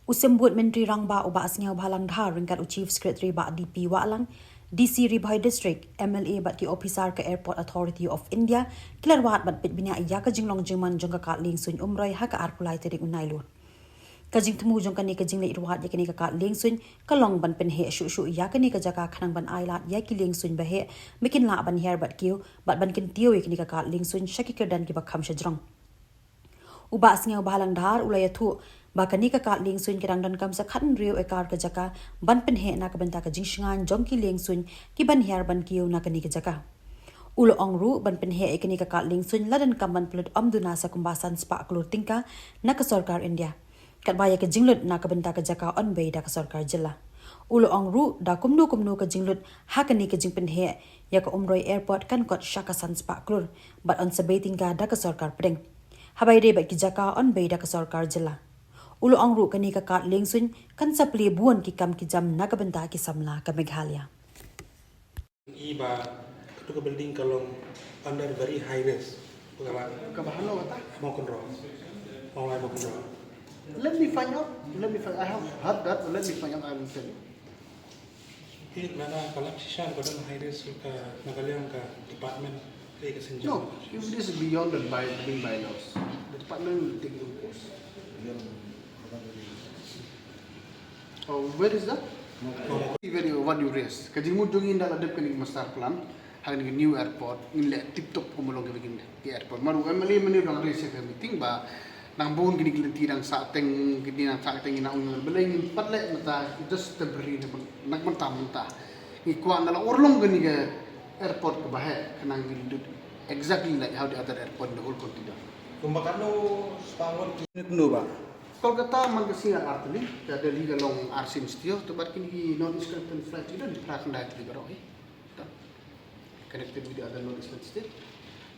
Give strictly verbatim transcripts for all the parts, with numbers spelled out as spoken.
U Symbud Myntri Rangbah u Bah Sniawbhalang Dhar ryngkat u Chief Secretary Bah D P Wahlang, D C Ri Bhoi District, M L A bad ki ophisar ka Airport Authority of India ki la wad bad peit bniah ïa ka jinglong jingman jong ka kad liengsuiñ Umroi ha ka arphew lai tarik u Nailur. Ka jingthmu jong kane ka jingleit wad ïa kane ka kad liengsuiñ ka long ban pynheh shuh shuh ïa kane ka jaka khnang ban ailad ïa ki liengsuiñ baheh ba kin lah ban hiar bad kiew bad ban kyntiew ïa kane ka kad liengsuiñ sha ki kyrdan kiba kham shajrong. U Bah Sniawbhalang Dhar u la ïathuh ba kane ka kad liengsuiñ ka dang donkam sa khathynriew ekar ka jaka ban pynheh na ka bynta ka jingshngaiñ jong ki liengsuiñ ki ban hiar ban kiew na kane ka jaka. U la ong ruh ban pynheh ïa kane ka kad liengsuiñ la donkam ban pynlut ym duna sa kumba san spah klur tyngka na ka sorkar India. Katba ïa ka jinglut na ka bynta ka jaka yn bei da ka sorkar jylla. U la ong ruh da kumno kumno ka jinglut ha kane ka jingpynheh ïa ka Umroi Airport kan kot sha ka san spah klur bad yn sa bei tyngka da ka sorkar pdeng. Haba ïadei bad ki jaka yn bei da ka sorkar jylla. U la ong ruh kane ka kad liengsuiñ kan sa plie bun ki kam ki jam na ka bynta ki samla ka Meghalaya. I ba katu ka building ka long under very high risk. Ka ba hano kata? Mawkynroh. Mawlai Mawkynroh. Let me find out. Let me find. I have heard that. Let me find out. I will tell you. Ti lada ka lap shisha ka don high risk ka na ka liang ka department ka ka senjam. No, if it is beyond the by, building bylaws, the department will take the course. Oh, where is that? Very, what you raise. Ka jingmut jong ngi da la dep kane ka master plan ha kane ka new airport, ngin leh tip top kum long kane ka airport. Mar u M L A mynne u dang raise ha ka meeting ba nang bun kine ki lynti dang sah teng, kine dang sah teng, ngi nang ong balei ngin pat leh mynta, just temporary na mynta mynta. Ngi kwah na la urlong kane ka airport kaba heh, khnang ngin lut exactly like how the other airport in the whole country done. Kumba katno spah ngut ki nut nu ba? Kolkata man ka sngi ar tylli, ka Delhi ka long ar sien stia, to bad kine ki North East Connecting Flight ki don phra khyndai tylli baroh hi. Connected with the other North Eastern state.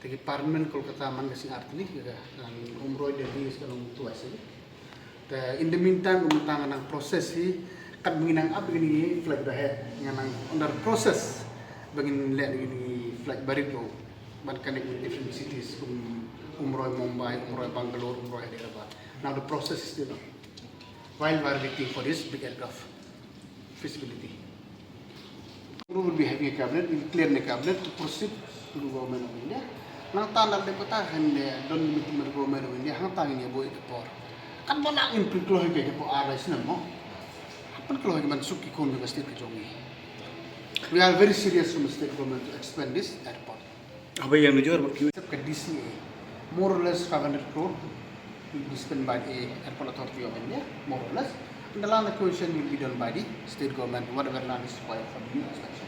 Te ki permanent Kolkata man ka sngi ar tylli, ka nang Umroi Delhi ka long twice a week. Te in the meantime, kumta nga nang process hi, kat ba ngi nang ap kine ki flight baheh, nga nang under process ba ngin leh kine ki flight barit ruh ban connect with different cities, kum Umroi Mumbai, Umroi Bangalore, Umroi Hyderabad. Now the process is still on. While we are waiting for this big aircraft feasibility. We will be having a cabinet, we'll clear the cabinet to proceed to the government of India. Nangta nang dep kata hynda don meeting bad government of India, hangta ngin ïa buh ïa ka por. Kan ba lah ngin pynkloi ïa ka por ar lai snem mo. Pynkloi ïa ka ban suk ki khun ka state ka jong ngi. We are very serious from the state government to expand this airport. Haba ïa nujor bad ki Except ka D C A, more or less five hundred crore will be spent by the Airport Authority of India, more or less. And the land acquisition will be done by the state government, whatever land is required for the new expansion.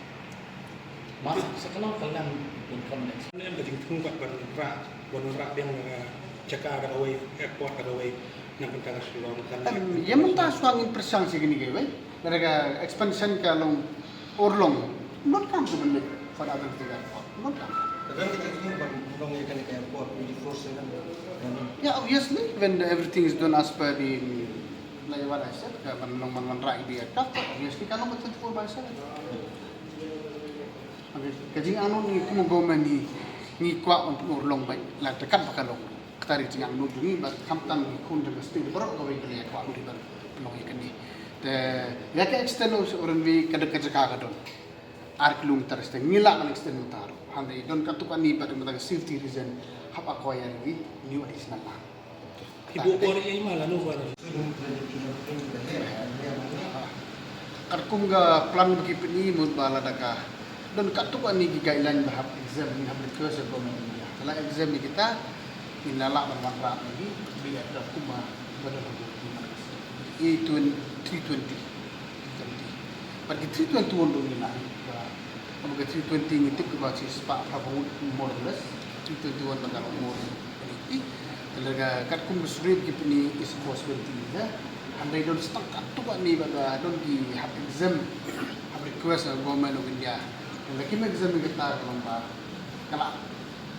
Mas, sa ka long ka land income next. Ka jingthmu bad ban rah, ban rah biang na ka jaka da kawei, airport da kawei, na ka bynta ka Shillong kan. Em, ïa mynta shuwa ngin pyrshang sha kine kiwei. Lada ka expansion ka long urlong, not come to the lake for the other thing airport. Not come. Ka don ka jingthmu ban long ïa kane ka airport twenty-four seven. Yeah, obviously, when the, everything is done as per the, like what I said, ka ban long ban wanrah ïa ka aircraft, obviously ka long twenty-four by seven. Okay, ka jingangnud ngi kum u government ngi, ngi kwah ban pynurlong beit la te kat ba ka long. Kata ka jingangnud jong ngi bad khamtam ki khun jong ka state baroh kawei ka la ïa kwah ban pynlong ïa kane. Te ïa ka extend u runway ka dei ka jaka ka don ar kilometer, te ngi lah ban extend mynta ruh. Hynrei don katto katne bad mynta ka safety reason hap acquire ïa ki new additional land. Ki buh por ïa i ma lano ba. Katkum ka plan ba ki pyni mut ba lada ka don katto katne ki guideline ba hap exempt, ngi hap request ïa government of India. Te la exempt ïa kita, ngin la lah ban wanrah ïa ki, ba ïa ka kum ba don ha ki A three twenty. Bad ki three twenty-one ruh ngi lah, ba, ba ka three twenty ngi tip ka ba shi spah phra phew ngut more or less, three twenty-one ba ka long more than eighty. Te lada katkum ka script ki pyni is four seventy ngi da. Hynrei don stang katto katne ba ka don ki hap exempt, hap request na Government of India. Te lada kim exempt ngi kata ka long ba ka la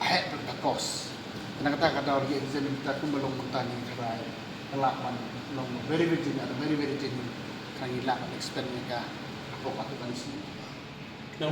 heh bad ka cost. Te na kata ka daw ki exempt ngi kata kumba long mynta ngi tharai ka lah ban long very, very genuine, very, very genuine. Ka ngi lah ban expand ïa ka hapoh katto katne shnong. Nang